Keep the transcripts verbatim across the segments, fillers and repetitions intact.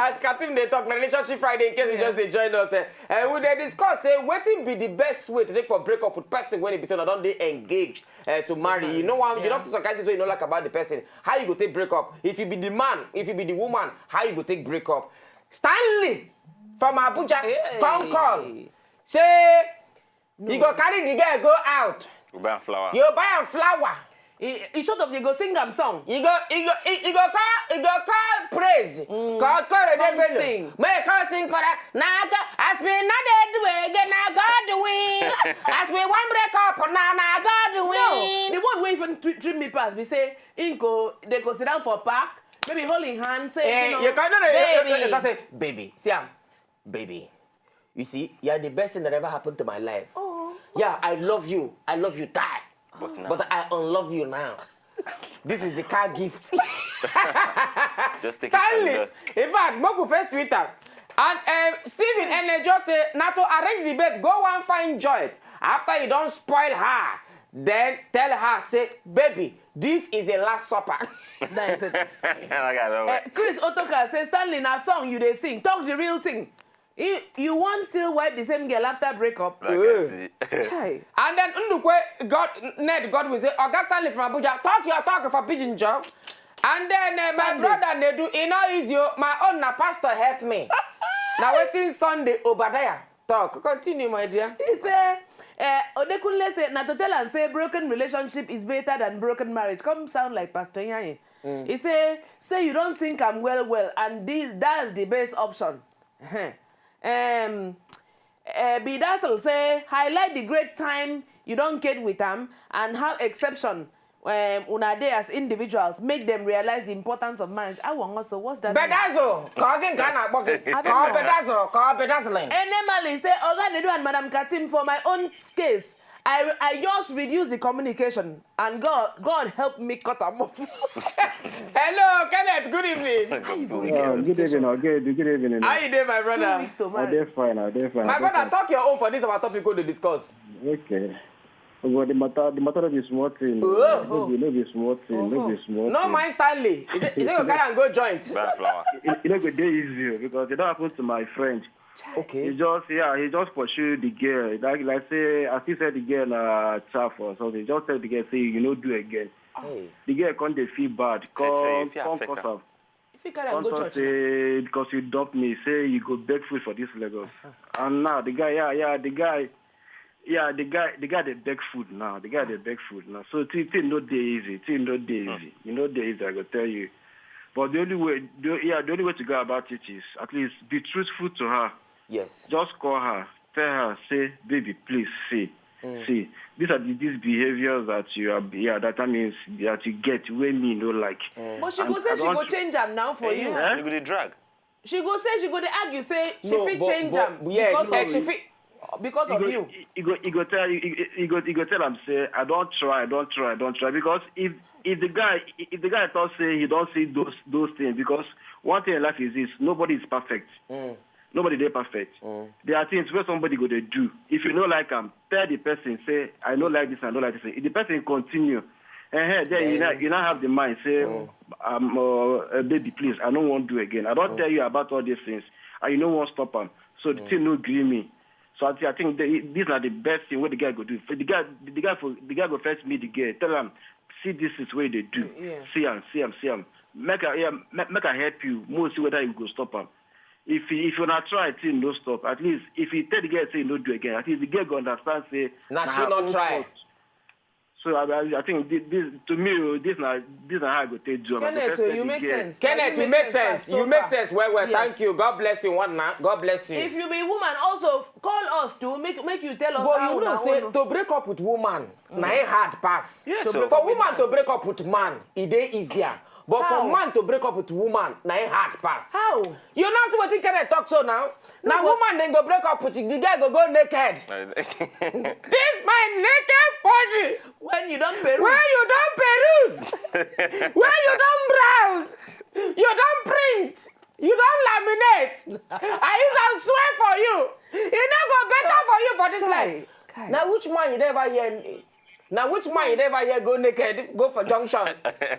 As Katim dey talk, na Relationship Friday, in case you just dey join us. Eh, eh, we dey discuss say wetin be the best way to take for break up with person when e be say una don dey engaged, eh, to marry. You know, one, you don see some kind things wey you no like about the person. How you go take break up? If you be the man, if you be the woman, how you go take break up? Stanley from Abuja come call say you go carry the girl go out. Go buy am flower. You buy am flower. E e short of you go sing am song. You go, you go, you go call, you go call praise. Call, call the Come name. Sing. May call sing for that. Now God, as we not dey do again, now God win. As we wan break up, now now God No, win. The one wey even tw- treat me pass be say him go dey go sit down for park, maybe hold him hand say Eh, you know, you can, no, no, you, you, baby. You can say, baby, see am, baby. You see, you are the best thing that ever happened to my life. Oh. Yeah, I love you. I love you, die. But now, But I unlove you now. This is the car gift. just take Stanley, it. in fact, make we first Twitter. And um, Stephen Enejo say, na to arrange the babe, go one fine joint. After you don spoil her, then tell her say, baby, this is the last supper. That is it. Like I don't Eh, Chris Otoka say Stanley na song you dey sing, talk the real thing. You, you wan still wipe the same girl after break up? Like I see. Chai. And then Ndukwe God Ned Godwin say, Oga Stanley from Abuja, talk your talk for Pidgin Joe. And then uh, my Sunday. Brother Nedu, e no easy o. My own na pastor help me. Na wetin Sunday Obadiah talk. Continue, my dear. He say, eh, Odekunle say, na to tell am say broken relationship is better than broken marriage. Come sound like Pastor Nyanyi. He say, say you don't think am well well, and this that's the best option. um, uh, Bidassel say, highlight the great time you don get with am and how exception um, una dey as individuals make dem realize the importance of marriage. Awo also, what's that? mean? Bedazzle, ka ọ gị nke a na-akpọ gị. I don't Ka ọ know. bedazzle, ka ọ bedazzling. Enemali say, Oga Nedu and Madam Katim, for my own case, I, I just reduce the communication and God, God help me cut am off. Hello, Kenneth, good evening. Yeah, good evening, Ogedu. Good evening. How you doing, my Two brother? weeks to I marry. dey fine. I dey fine. My I dey brother, fine. Talk your own for this our topic wey dey discuss. Okay. Well, the matter, the matter no be small thing. Oh. No be, no be small thing. No be small No thing. Mind Stanley. Is it, is it your carry and go joint? Buy flower. E, e no go dey easy o, because e don happen to my friend. Okay. He just, yeah, he just pursue the girl. Like, like say, as he said, the girl na chaff or something. Just tell the girl say you no do again. Hey. The girl come dey feel bad. Tell you, Come, if you come affect cause her. am. If you carry Come am go talk church, na. Say because you dump me, say you go beg food for this Lagos. And now the guy, yeah, yeah, the guy, yeah, the guy, the guy dey beg food now. The guy dey beg food now. So thing, thing no dey easy. Thing no dey easy. You no dey easy, I go tell you. But the only way, the, yeah, the only way to go about it is at least be truthful to her. Yes. Just call her, tell her, say, baby, please see. See, these are the, these behaviors that you are, yeah, that, that means that you get wey me no like. But she I'm- go say I she don't- go change am now for you. Yeah, you go dey drag. She go say she go dey argue say she No, fit but, change but, am yes, because eh, of she you. fit. Because He of go, you. He go, he go tell, he, he go, he go tell am say, I don try, I don try, I don try. Because if, if the guy, if the guy talk say he don see those, those things, because one thing in life is this: nobody is perfect. Nobody dey perfect. There are things where somebody go dey do. If you no like am, tell the person say, I no like this, I no like this. If the person continue, eh, eh, then you now, you now have the mind say, um, uh, uh, baby, please, I no wan do again. I don tell you about all these things, and you no wan stop am. So the thing no gree me. So I, thi- I think the, these are the best thing wey the guy go do. The guy, the guy for the guy go first meet the girl, tell am, see, this is wey dey do. Yes. See am, see am, see am. Make I, yeah, make, make I help you. Mo see whether you go stop am. If he, if una try thing no stop, at least if he tell the girl say he no do again, at least the girl go understand say Na she her no own try. Fault. So I, I, I think this, this, to me, oh, this na, this na how I go take do am. I go Kenneth, first so tell you the make girl. sense. Kenneth, You you make make sense sense. so You make far. Sense well well. Yes. Thank you. God bless you. One now. God bless you. If you be woman, also call us to make make you tell us But how you know una say own. To break up with woman, na it hard pass. Yes, For so- For woman to break up with man, e dey easier. But How? For man to break up with woman, na it hard pass. How? You know see wetin Kenneth talk so now? Na woman dem go break up with, the girl go go naked. This my naked body When you don peruse. Where you don peruse, where you don browse, you don print, you don laminate. I use am swear for you. E no go better for you for this Chai, life. Kai. Na which man you never hear? Now, which man you never hear go naked, go for junction?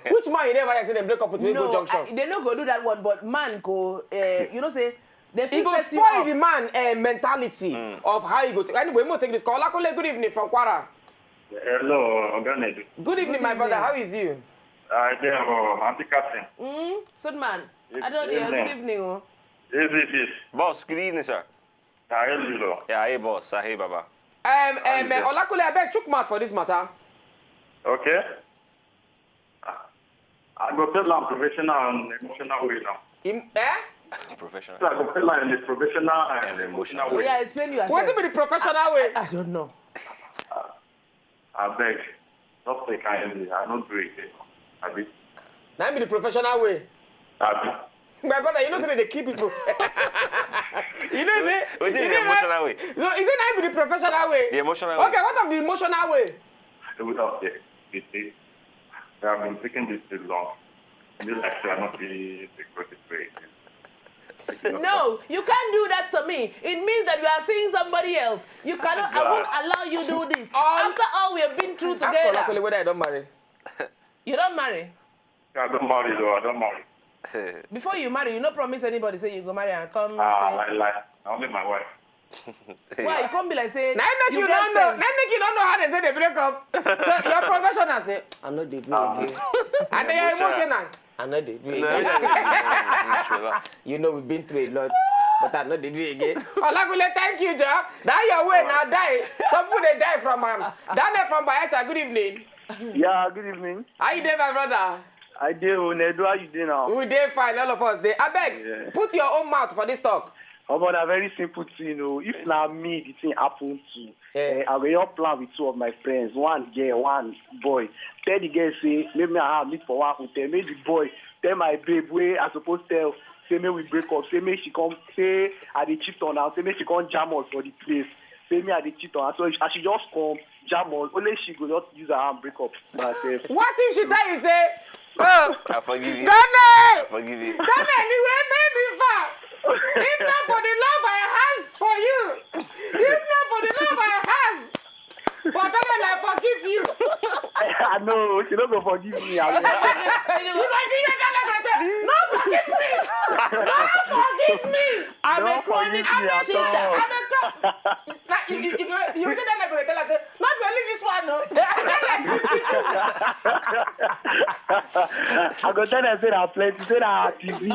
Which man you never hear say dem break up with me, go No, junction? I, they no go do that one, but man go, uh, you know say, they It fit go set you spoil up. The man uh, mentality of how you go to. Anyway, we'll take this call. Olakunle, good evening from Kwara. Hello, Oga Nedu. Good evening, my brother. How is you? I dey for Auntie Catherine. Mm, Sudman, I don't hear. Evening. Good evening. Oh. This is this. Boss, good evening, sir. I help you, Lord. Yeah, hey, boss. I hey, Baba. Um, um, doing? uh, Olakunle, I beg, chook mouth for this matter. Okay. I go tell am professional and emotional way now. Im, eh? Professional. So I go tell am in a professional and And emotional emotional. way. Yeah, explain yourself. What be the professional way? I, I don't know. I beg. Just take kindly. I no do it. Abi. That be the professional way. Abi. My brother, you know say they kill people. You know say Wetin you be the know emotional way? So is it not be the professional way? The emotional way. Okay, what of the emotional way? I do it out there. You see, I have been taking this too long. This actually not be the greatest way. No, you can't do that to me. It means that you are seeing somebody else. You cannot. I won't allow you do this. All- After all we have been through Ask together. Olakunle whether I don't marry. You don't marry. I don't marry though. I don't marry. Before you marry, you no promise anybody say you go marry and come Ah, say. I lie. Only my wife. Why you come be like say? Now make you, get don't know. sense. Now make you don't know how they say they break up. So your professional say, I know they do again. And they are emotional. I know they do again. Relax. You know we've been through a lot, but I know they do again. Olakunle, thank you, Joe. That your way now die. Some people they die from him. Daniel from Bayelsa, good evening. Yeah, good evening. How you doing, my brother? I dey o, Nedu, how you dey now? We dey fine, all of us dey. I beg, Yeah. put your own mouth for this talk. Omo, na very simple thing o. If na me the thing happen to, Yeah. eh, I go just plan with two of my friends. One girl, one boy. Tell the girl say, make me and her meet for one hotel. Make the boy tell my babe wey I suppose tell, say make we break up. Say make she come, say I dey cheat on her. Say make she come jam us for the place. Say me I dey cheat on her. So I should just come, jam us. Only she go just use her hand break up myself. What if she tell you say, oh, I forgive you. Daniel! I forgive you. Daniel, you will make me far. If not for the love I has for you, if not for the love I has, but Daniel, I forgive you. I know, she no go forgive me. I You go see your Daniel go say, no forgive me, no forgive me. I'm a Don't chronic forgive me at cheater. all. I'm a crap. Like, you, you, you, you see Daniel go tell us say, not only this one, no. I get like fifty-two. I go tell them say na plenty, say na disease. You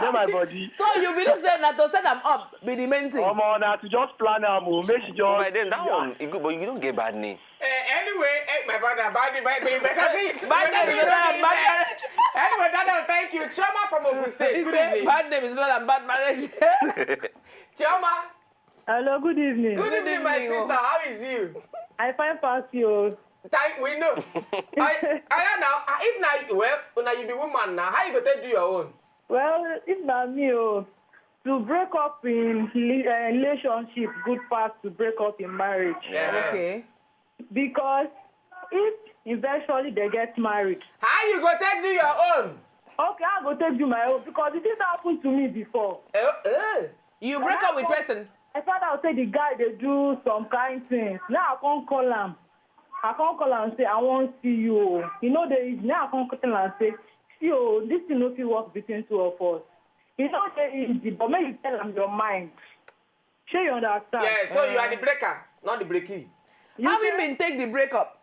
know my body. So you believe say na to set them up be the main thing. Omo, na to just plan am o. Make she just. But then that one, you go, but you don't get bad name. Uh, anyway, eh, my brother, bad name, bad name, better thing. Bad name is better than bad marriage. Anyway, Daniel, thank you. Chioma from Ogun State. He Good say evening. Bad name is better than bad marriage. Chioma, Hello, good evening. good evening, my evening, oh. Sister. How is you? I fine pass you. Thank we know. I, I now. Ah, if now, well, now you be woman now. How you go take do your own? Well, if na me o, to break up in rela- uh, relationship good pass to break up in marriage. Yeah. Okay. Because if eventually they get married, How you go take do your own? Okay, I go take do my own because it didn't happen to me before. Eh, eh. You break up with person. I found out say the guy they do some kind things. Now I can't call him. I can't call him and say I won't see you. You know they now I can't call him and say, see, oh, this thing no fit work between two of us. You know they easy, but make you tell him your mind. Sure you understand? Yeah, so you are the breaker, not the breaky. You How say- him been take the breakup?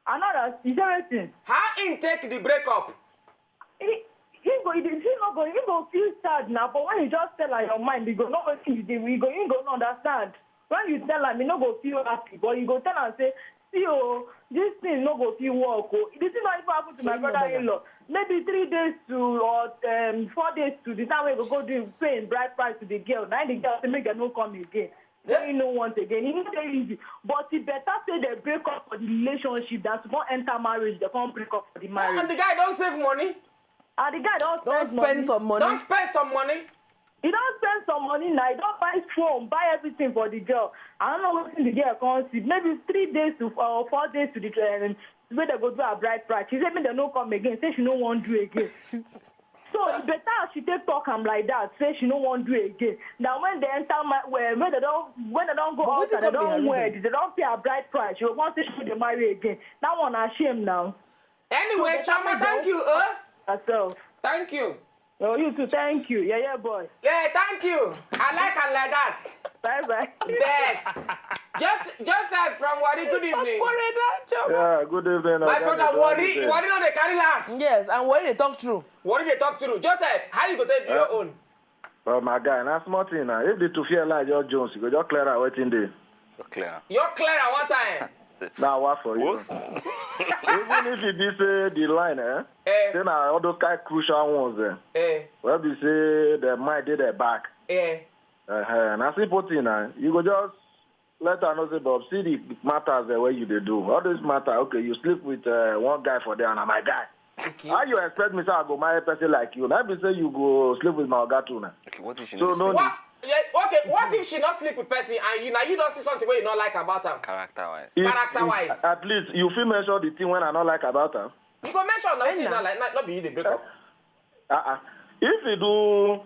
Another, you say wetin? How in take the breakup? He, he go, he, he no go, he go feel sad now. But when you just tell her your mind, you go know wetin you dey, you go, he go no understand. When you tell am, he no go feel happy. But you go tell am say, see oh, this thing no go fit work oh. This thing no even happen to So my you no brother-in-law. Maybe three days to or um, four days to the time we go go do pay bride price to the girl. Now the girl say make dem no come again. Say he no want again. He no dey easy. But e better say they break up for the relationship than to come enter marriage, they come break up for the marriage. And the guy don't save money. And the guy don Don't spend spend some money. Don't spend some money. He don spend some money now. He don buy phone, buy everything for the girl. I don't know wetin the girl come see. Maybe three days to or four days to the um, wey dem go do her bride price. She say make dem no come again. Say she no wan do again. So So e better as she take talk am like that, say she no wan do again. Na when they enter my well, when they don when they don go But wetin outside, they come be her don reason? Wed, they don pay her bride price. She go come say she no dey marry again. That one na shame now. Anyway, So, Chioma, better thank make you. Uh, Herself. Thank you. Oh, you too. Thank you. Yeah, yeah, boy. Yeah, thank you. I like and like that. Bye bye. Yes. Just Joseph from Warri, good evening. Yeah, good evening. My Oga brother, Nedu, how Warri, you dey? Warri no dey carry last. Yes, and Warri dey talk true. Warri dey talk true. Joseph, how you go take do your own? Well, my guy, na small thing na. If the two fear like your Jones, you go just clear out wetin dey. Clear. You clear at one time. Na wa for you. Wos? Even if e be say the line, eh? Eh, Say na all those kind crucial ones, eh? eh, Wey be say the mind dey the back. eh. Uh-huh. Na simple thing na. You go just let her know say, Bob, see the matters eh, wey you dey do. All this matter, okay, you sleep with uh, one guy for there, and na my guy. Okay. How you expect me say I go marry person like you? Na be say you go sleep with my oga too na. Okay, what if she So no no sleep? What? Yeah, okay, what if she not sleep with person and you now you don't see something where you not like about her? Character wise. If- Character wise. At least you fit mention the thing when I not like about her. You go mention now, you Ena. not like not, not be you the break up. Uh-uh. If you do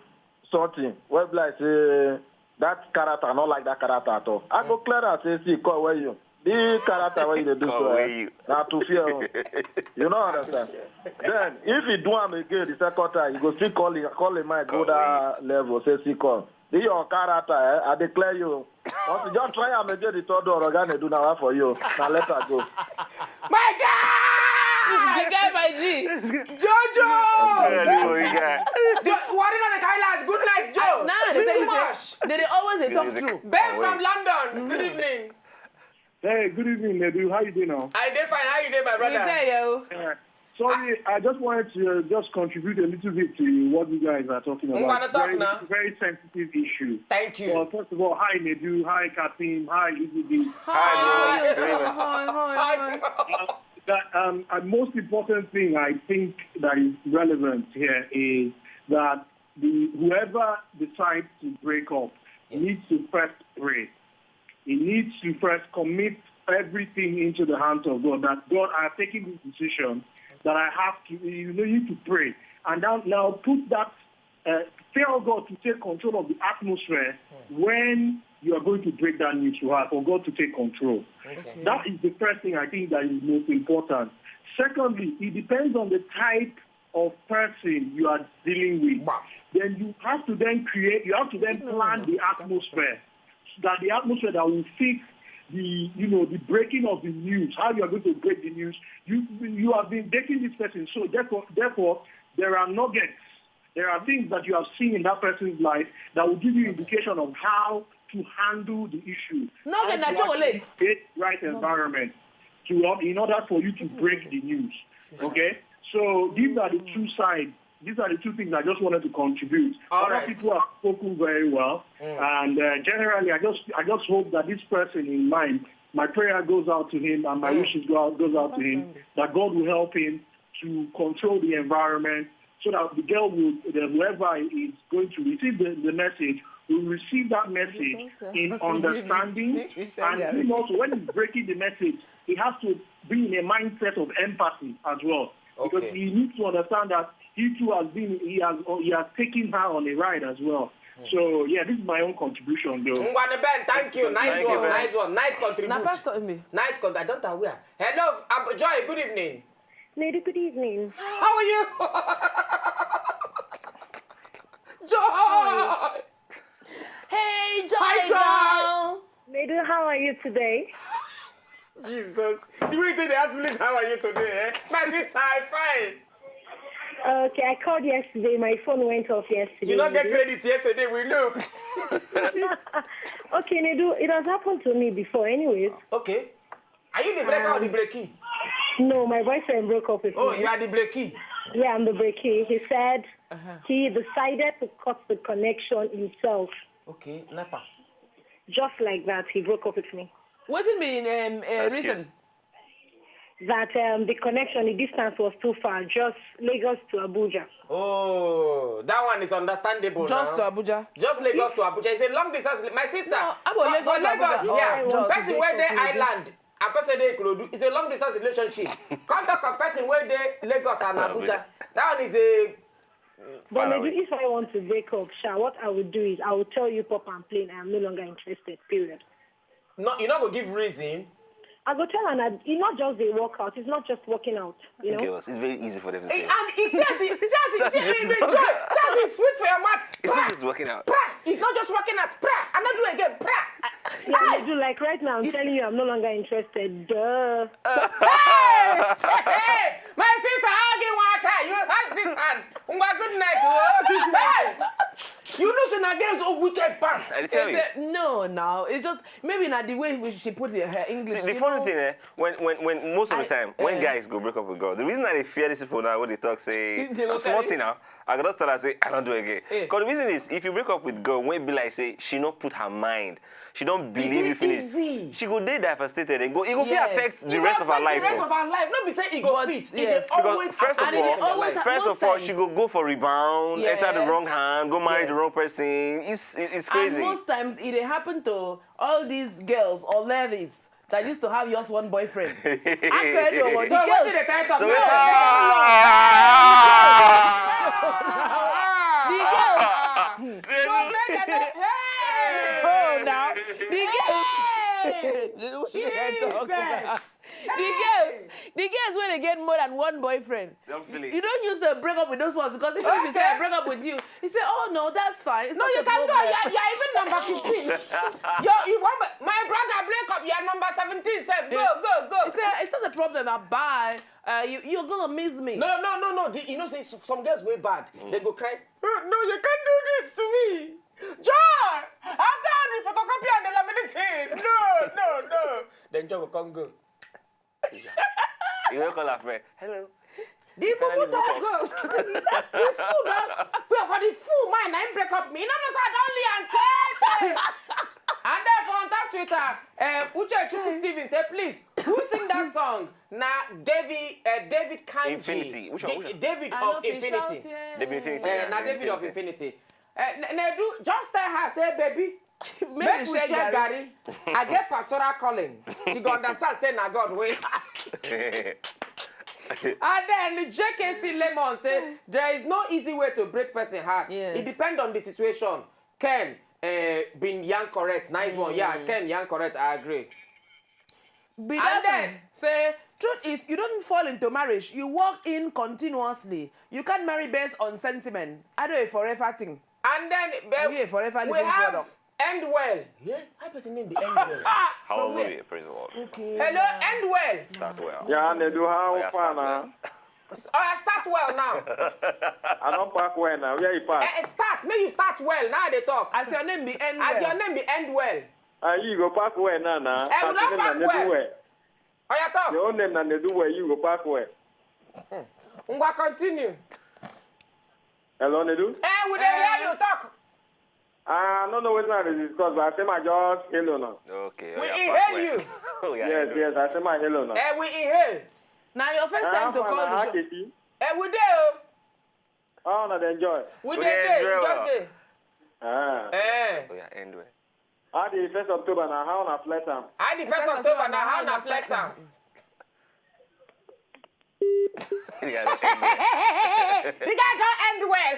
something, well, like say that character, I not like that character at all. I go clear and say, see, call where you. The character where you dey do Call so, where eh, you. na to fear. Oh. You don't understand. Then if you do am again the second time, you go still call him, call him mind go Call that level, say, see, call. This your character, eh? I declare you. Once you just try am again the third door, oga Nedu na wa for you. Na let her go. My God! I get my G. Jojo! Anyway, guy. Jo- Warri on the Kailas. Good night, Joe. Nah, they tell Too you much. say they dey always dey talk true. Ben from London. Good evening. Hey, good evening, Nedu. How you doing now? I dey fine. How you dey, my We brother? tell you. Uh, sorry, I just wanted to uh, just contribute a little bit to what you guys are talking I'm about. gonna talk very, now. Very sensitive issue. Thank you. Well, first of all, hi Nedu, hi Katim, hi Izzy. Hi, hi, hi, hi. Uh, that um, a most important thing I think that is relevant here is that the whoever decides to break up needs to first pray. He needs to first commit everything into the hands of God. That God, I have taken this decision that I have to. You know, you need to pray, and now now put that uh, tell God to take control of the atmosphere when you are going to break that news to her, for God to take control. That is the first thing I think that is most important. Secondly, it depends on the type of person you are dealing with. Then you have to then create, you have to then plan the atmosphere that the atmosphere that will fit the, you know, the breaking of the news, how you are going to break the news. You you have been dating this person, so therefore therefore there are nuggets, there are things that you have seen in that person's life that will give you indication of how to handle the issue. Nugget How na to chocolate. Create right environment to in order for you to break the news. Okay, so these are the two sides. These are the two things I just wanted to contribute. All Other right. People have spoken very well, and uh, generally, I just I just hope that this person in mind, my prayer goes out to him, and my wishes go out, goes out to him, that God will help him to control the environment, so that the girl will, the, whoever is going to receive the, the message, will receive that message in understanding, and him also, when he's breaking the message, he has to be in a mindset of empathy as well, because Okay. he needs to understand that he too has been, he has he has taken her on a ride as well. So yeah, this is my own contribution, though. Ngwane Ben, thank you. Nice Thank you, one, Ben. Nice one. Nice contribution. Na pastor me. Nice contribution. I don't know where. Hello, Ab- Joy. Good evening. Lady, good evening. How are you? Joy. Hey, Joy, Hi, Joy. girl. Nedu, how are you today? Jesus. The way they ask me, how are you today? Eh? My sister, I'm fine. Okay, I called yesterday. My phone went off yesterday. You not get Nedu. Credit yesterday, we know. Okay, Nedu, it has happened to me before. Anyways, Okay. Are you the breaker or the breaky? No, my boyfriend broke up with Oh, me. You are the breaky. Yeah, I'm the breaky. He said he decided to cut the connection himself. Okay, Napa. Just like that, he broke up with me. Wetin be um, uh, Excuse. Reason? That um, the connection, the distance was too far. Just Lagos to Abuja. Oh, that one is understandable. Just now. To Abuja. Just Lagos to Abuja. It's a long distance. My sister. No, I go for, Lagos for to Lagos, Abuja. yeah. Oh, just Person where they Lagos to Abuja. Island. A person they Ikorodu. It's a long distance relationship. Contact of person where they Lagos and Abuja. That one is a But Far Nedu, away. If I want to break up, Sha, what I would do is I would tell you pop and plain, I am no longer interested, period. No, you no go give reason. I go tell her that e not just dey work out, it's not just working out, you know? Girls, it's very easy for them to Eh, say. And it says it, it says it, it, it, it, joy, says it's sweet for your mouth. It's not just working out. Pra, it's not just working out. Pra, I not do again. Pra. Yeah, I do. Like right now, I'm telling you, I'm no longer interested. Duh. Hey, hey, hey, my sister, how do you want her? You ask this hand. Ngwa, good night. Oh. Hey, you know, say na girls all wicked pass. I tell you. No, now it's just maybe not the way we- she put the, her English. See, the you funny know? Thing, eh, when, when, when most of the I- time, when eh. Guys go break up with girl, the reason that they fear these people now, what they talk say, They look small at it. Thing now, I gotta tell her say, I don't do again. Eh. Because the reason is, if you break up with girl, when be like say she not put her mind, she don't believe dey you finish. Easy. She go dey devastated and go. It go fit Yes. affect the It rest go of her affect life. The rest Oh. Of her life, no be say it go But fit. Yes. Because It dey always first of And it all, dey always first of all, most she times- go go for rebound, enter the Yes. wrong hand, go marry the Yes. Wrong person. It's it- it's And crazy. Most times it dey happen to all these girls or ladies that used to have just one boyfriend. Akredo was So the wetin girls. dey tell talk So now? wetin- The girls. So make dem dey hey. Oh, now the girls. She dey talk. Jesus. The girls, the girls when they get more than one boyfriend. Don't feel it. You don't use to break up with those ones because if you say I Okay. Break up with you, he say, oh no, that's fine. It's No, not you a can go. problem. You're, you're even number fifteen. Yo, you want my brother break up? You're number seventeen. Sef. Go, go, go. He say it's not a problem. I bye. Uh, you you're gonna miss me. No, no, no, no. The, you know, say s- some girls way bad. They go cry. "Oh, no, you can't do this to me. Joy, after all the photocopy and the laminating. No, no, no." Then Joy go come go. You will call her friend. Hello. The people Finally don't broke go. The fool don't. So for the fool man, I break up me. No, no, sir, don't lie and tell. And then for on top Twitter, um, Uche Chukwu Stevens say, please, who sing that song? Na David, uh, David Kanji. Infinity. Which one? Which one? David I know of if you Infinity. shout, yeah. David Infinity. Eh, Yeah, na David of Infinity. Eh, N- Nedu, just tell her, say, baby, make we share garri. I get pastoral calling. She go understand, say, na God way. And then the J K C Lemon say, there is no easy way to break person heart. Yes. It depends on the situation. Ken uh, been young correct. Nice one. Yeah, Ken young correct. I agree. Be And that then- one. Say, truth is, you don't fall into marriage. You walk in continuously. You can't marry based on sentiment. I do a forever thing. And then uh, We a forever we living have product. End well. Yeah, I person name the End well. Hallelujah. Praise the Lord. Okay. Hello, End well. Start well. Yeah, Nedu, how Oh, yeah, far start now? well. Oh, I start well now. I don't park well now. Where you park? Eh, eh, start. May you start well. Now they talk. As your name be N. As your name be End well. Uh, you go park well now, now. Eh, we As don't your park name na Nedu well. Oh, you talk. Your own name na Nedu well. You go park well. Ngwa continue. Hello, Nedu. Eh, we dey hear you talk. I don't know what I dey discuss, but I say my just hello now. Okay. We Oh, yeah, inhale park well. You. Oh, yeah, Yes, hello. Yes, I say my hello now. Eh, we inhale. Now your first time to Ah, call man, the show. Akiti. Eh, we dey. Oh. How una dey enjoy? We We dey dey dey. We enjoy just well. dey. Ah. Eh. Oh, yeah, end well. How the first October now? How una flex am? I the first October now. How na flex am? Yeah, end well. The guy don't end well.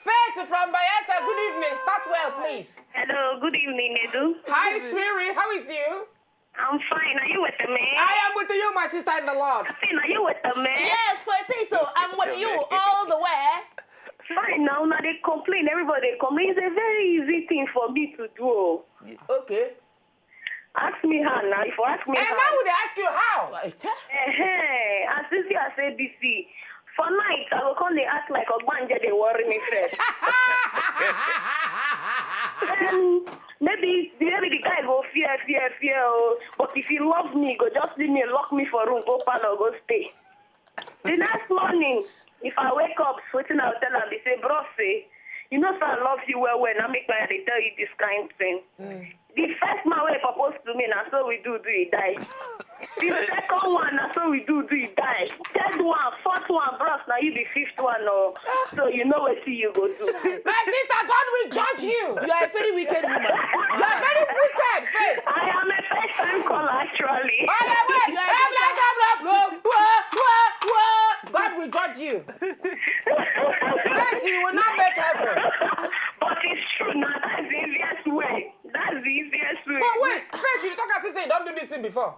Faith from Bayelsa, good evening. Start well, please. Hello, good evening, Nedu. Hi, sweetie. How is you? I'm fine. Are you with the man? I am with you, my sister in the Lord. Say, are you with the man? Yes, for Tito, I'm with you all the way. Fine now. Now they complain. Everybody they complain. It's a very easy thing for me to do. Oh. Okay. Ask me how now. If you ask me And how. Now we dey ask you how. Like, Hey, as easy as A B C. For night, I go come dey act like Ogbanje dey worry me first. Then maybe maybe the guy go fear, fear, fear. Oh. But if he love me, he go just leave me, lock me for room, go parlor, go stay. The next morning, if I wake up, wetin I go tell am be say, bros, say, you know say I love you well well, na make me dey tell you this kind thing. The first man wey propose to me, na so we do do, he die. The second one, na so we do do, he die. Third one, fourth one, bros, na you be fifth one, oh. So you know wetin you go do. My sister, God will judge you. you are a very wicked woman. You are very wicked, Faith. I am a first time caller, actually. Oh, yeah, wait. You are a Blah, blah, blah, blah, blah. Whoa, whoa, whoa, whoa. God will Judge you. Faith, you will not make heaven. But it's true now. That's the easiest way. That's the easiest way. But wait, Faith, you talk as if say you don't do this thing before.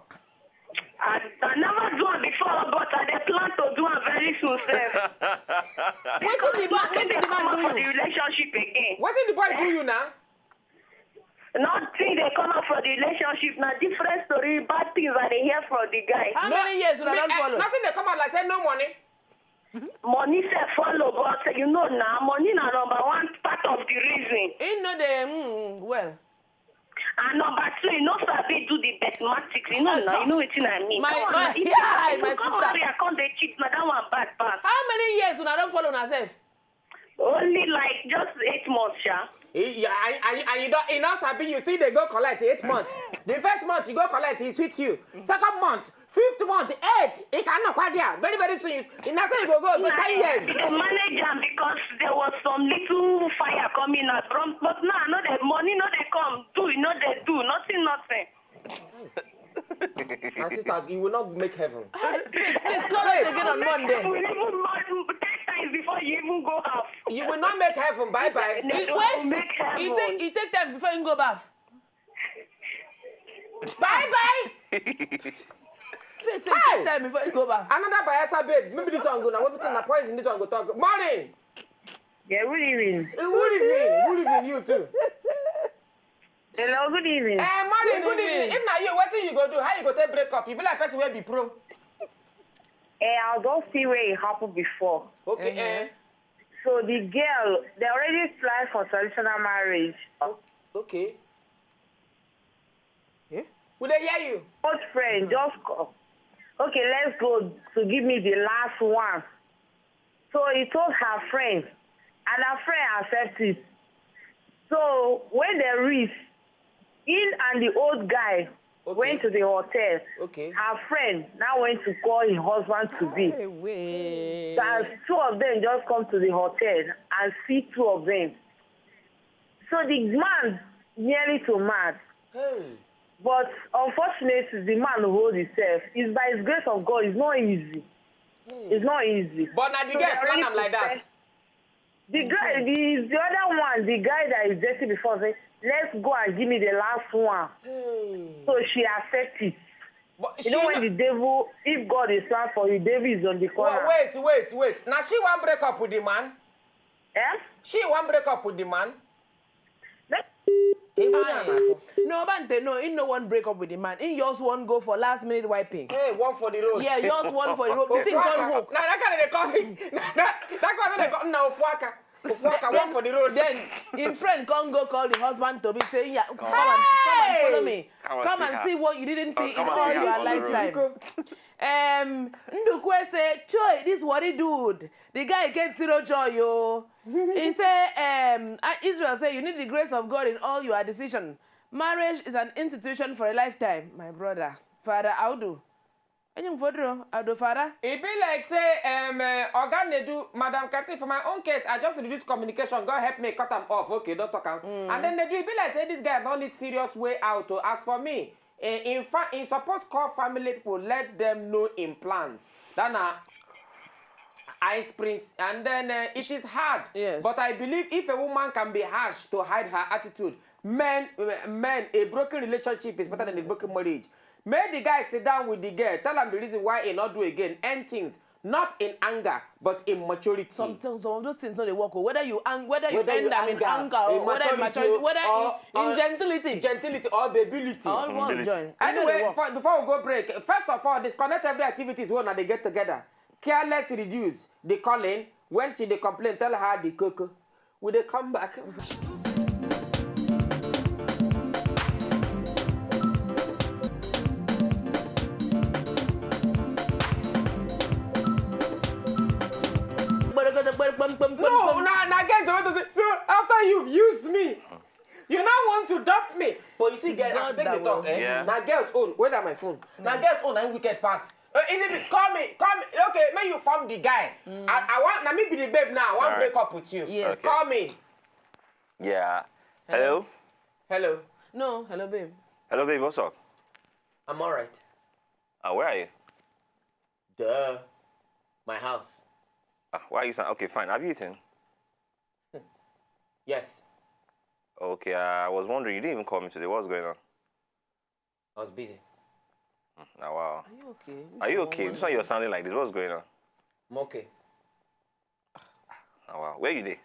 I, I never do it before, but I dey plan to do it very soon, sir. Wetin the man, wetin the man do For the you? Relationship again. What did the boy do you now? Nothing dey come out for the relationship. Na different story, bad things I dey hear from the guy. How many years una Me- don eh, follow? Nothing dey come out like say no money. Money sef follow, but you know na money na number one part of the reason. He no dey mm, well. And number two, you no sabi do the mathematics. You know At na, all. you know wetin I mean. My- Come on, my- na, if yeah, you my come sister. Out here, come dey cheat, na that one bad pass. How many years una don follow una sef? Only like just eight months, sha. He, yeah, I, I, I, you don't, he not sabi you. See, they go collect eight months. The first month you go collect, he sweet you. Second month, fifth month, eight, he cannot quite there. Very, very soon, you, he not say you go, go, go ten years. They manage am because there was some little fire coming out from, but now no dey money no dey come. Do you know they do nothing, nothing. My sister, you will not make heaven. Please call us again on Monday. We even more ten times before you even go half. You will not make heaven. Bye bye. They Wait, don't make heaven. It take it take time before you go bath. Bye bye. Faith say it take time before you go bath. Another Bayelsa babe. Maybe this one go now. What between the poison? This one go talk. Morning. Yeah, good evening. Eh, Good evening. Good evening. You too. Hello, good evening. Eh, morning. Good evening. If not you, what thing you go do? How you go take break up? You be like person wey be pro. Eh, I'll just see where it happened before. Okay. Eh. So the girl, they already fly for traditional marriage. Okay. Eh? We dey hear you. Old friend just call. Okay, let's go to give me the last one. So he told her friend, and her friend accepted. So when they reached, he and the old guy Okay. went to the hotel. Okay. Her friend now went to call her husband to be. Hey, wait. That two of them just come to the hotel and see two of them. So the man nearly to mad. Hey. But unfortunately, the man hold himself. It's by his grace of God. It's not easy. It's not easy. But now the So girl they plan already am like that. prepare- The guy, the, the other one, the guy that is dating before, say, let's go and give me the last one. Hey. So she accepted. But You she know no- when the devil, if God is plan for you, devil is on the corner. Wa- wait, wait, wait. Now she want break up with the man. Eh? She want break up with the man. Let- Even now, now. No, Bante, no, he no one break up with the man. He just one go for last minute wiping. Hey, one for the road. Yeah, just one for the road. The thing Ofuaka. called hook. Now that kind of they call me. That, that, that kind of they call now Ofuaka. Ofuaka, one for the road. Then him friend come go call the husband to be saying, yeah, come and, come and follow me. Come and Come see and her. See what you didn't see Oh, in come and all see her your on the road. lifetime. Um, Ndukwe say, Choi, this worry dude. The guy get zero joy, yo. He say, um, uh, Israel say, you need the grace of God in all your decision. Marriage is an institution for a lifetime, my brother. Father Audu. Enyim fodro, Audu Father. E be like say um, uh, Oga Nedu, Madam Kati, for my own case, I just reduce communication. God help me cut am off. Okay, don't talk am. And then Nedu, e be like say this guy don't need serious way out. Oh. As for me, eh, in fact, he suppose call family people, let them know in plans. That na ice prince, and then uh, it is hard. Yes. But I believe if a woman can be harsh to hide her attitude, men, uh, men, a broken relationship is better than a broken marriage. Make the guy sit down with the girl, tell him the reason why he not do again, end things, not in anger, but in maturity. Some, some, some of those things no dey work. Oh. Whether you ang, whether you Whether end you am in anger, anger or in whether in maturity, maturity, whether or- in, in or gentility, Gentility or ability. All one Ability. Join. E no dey Anyway, work. for, before we go break, first of all, disconnect every activities when they get together. Careless reduce the calling. When she dey complain, tell her the coco. We dey come back. No, na na girls dey want to say, so after you've used me, you now want to dump me. But you see, girls, as God they that talk, way. Eh? Yeah. Na girls own. Where that my phone? Na girls own. Na him wicked pass. Uh, is it? Call me, call me. Okay, may you form the guy. I, I want. Na me be the babe now. I want Alright. Break up with you. Yes. Call me. Yeah. Hello? Hello. No, hello, babe. Hello, babe. What's up? I'm alright. Uh, where are you? Duh. My house. Ah, why are you saying? Okay, fine. Have you eaten? Yes. Okay, I was wondering. You didn't even call me today. What's going on? I was busy. Now, wow. Are you okay? Are you okay? This one you're sounding like this. What's going on? I'm okay. Now, wow. Where you dey?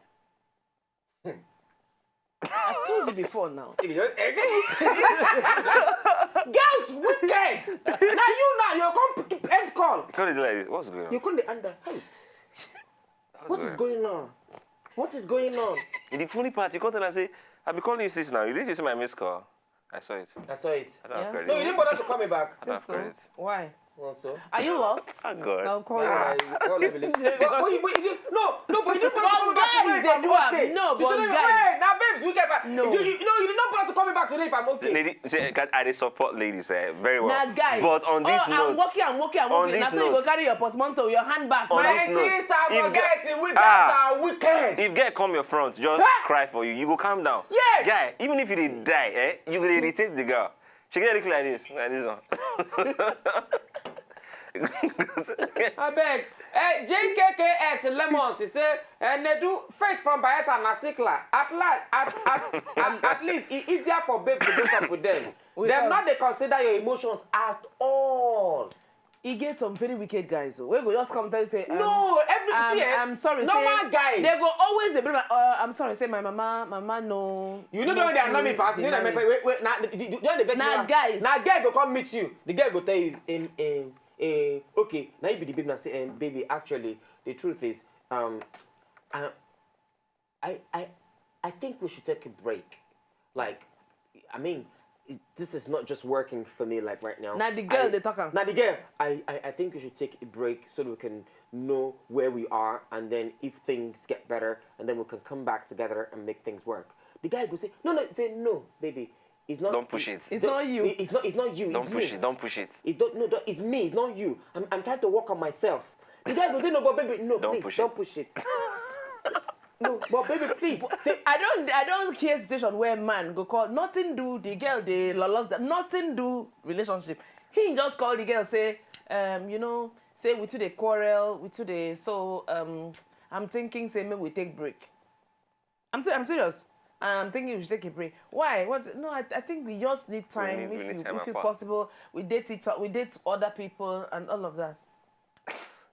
I've told you before now. Girls wicked. Now you now you come end call. You can't do like this. What's going on? You couldn't under. Hey, What's what is going on? What is going on? In the funny part, you called and I say, "I'll be calling you sis now. You didn't see my missed call." I saw it. I saw it. I don't have Yeah. credit. So you didn't bother to call me back. I don't have So, credit. why? Also. Are you lost? Oh God. I'll call Yeah, you. you call every little. But, but, you- but, you- no, no, but you didn't bother to call me But back. guys, they do am. No, but guys. Now babes, we get back. No. You, you, no, you did not bother to call me back today if I'm okay. Lady, say, I dey support ladies eh, very well. Na guys. But on this Oh, note, I'm working, I'm working, I'm on working. this That's why you note- go carry your portmanteau, your handbag. On My this note, sister, if forget ge- it. We Ah. guys are wicked. If girl come your front, just Huh? Cry for you. You go calm down. Yes. Guy, even if you dey die, eh, you go dey irritate the girl. She get look like this, like this one. Abeg, eh, J K K S Lemons, he say, eh, Nedu, Faith from Bayelsa na sickler. At last, at, at, at, at least, it easier for babes to break up with them. With Dem us. Not dey consider your emotions at all. E get some very wicked guys o, wey go just come tell you say, um, No, every I'm, see, eh, I'm sorry, normal say, guys. They go always dey bring my, uh, I'm sorry, say my mama, mama no. You know no the one they annoy me feel pass. You know that deny make wait, wait, na the, the, the one they vex Na me. Guys. Na girl go come meet you. The girl go tell you, um, um, uh, okay, now you be the baby now say, um, baby, actually, the truth is, um, I, I, I, I think we should take a break. Like, I mean, is- this is not just working for me. Like right now. Na the girl I- dey talk am. Na the girl. I, I, I think we should take a break so that we can know where we are, and then if things get better, and then we can come back together and make things work. The guy go say, no, no, say no, baby. It's not. Don't push it. It's not you. It's not. It's not you. Don't It's push me. It. Don't push it. It's don't, no, don't, it's me. It's not you. I'm, I'm trying to work on myself. The guy go say no, but baby, no, Don't please, push don't it. Push it. No, but baby, please. Say, I don't, I don't hear situation where man go call nothing do the girl they love them nothing do relationship. He just call the girl say, um, you know, say we too dey quarrel, we too dey so um, I'm thinking say maybe we take break. I'm, I'm serious. I'm thinking we should take a break. Why? What? No, I, I think we just need time. Need- we If need you, time if you apart. Possible, we date each other, we date other people and all of that.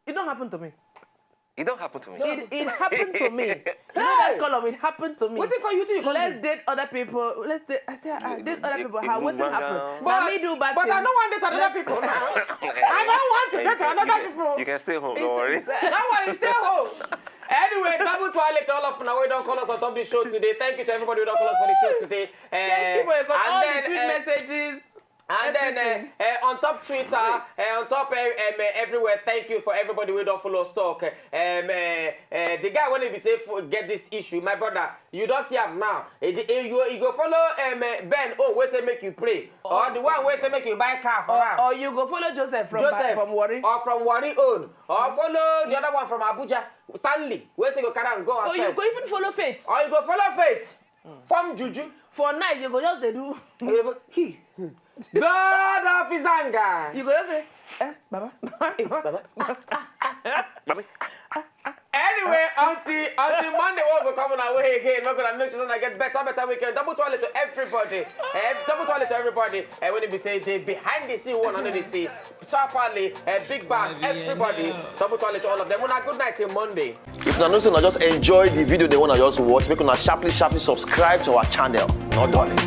It don't happen to me. It don't happen to me. It, it happened to me. You know that column, it happened to me. What you call you? You call Let's me. Date other people. Let's date. I say, I date other it- people. it How? move What back happened? down. Now me do back But thing. I don't want to date another Let's- people now. I don't want to You date can, you another can- people. You can stay home. Don't It's- worry. it's- That one is so old. Anyway, double toilet to all of now. We don't call us on top of the show today. Thank you to everybody who don't call us for the show today. Thank you for your Eh, and all then, the tweet eh, messages. And then Everything. uh, uh, on top Twitter, uh, on top uh, um, uh, everywhere. Thank you for everybody who don't follow us talk. Um, uh, uh, the guy when he be say for, get this issue, my brother, you don't see him now. Eh, the- eh, you, you go follow um, uh, Ben. Oh, we say make you pray, or the one we say make you buy car for Or, am. Or you go follow Joseph from Joseph from Warri. Or from Warri own, or follow the other one from Abuja, Stanley. We say go carry am go Or you outside. Go even follow Faith. Or you go follow Faith. From Juju. For night you go just dey do. He. God of his anger. You go just say, eh, Baba. Baba. Bobby. Anyway, until until Monday, we'll be coming our way again. We're gonna make sure that I get better, better weekend. Double toilet to everybody. Eh, double toilet to everybody. And when they be say they behind the scene, one under the sea. Sharply, a big bash, everybody. Double toilet to all of them. Well, good night till Monday. If una know say una just enjoy the video they wanna just watch, make una sharply sharply subscribe to our channel. No darling.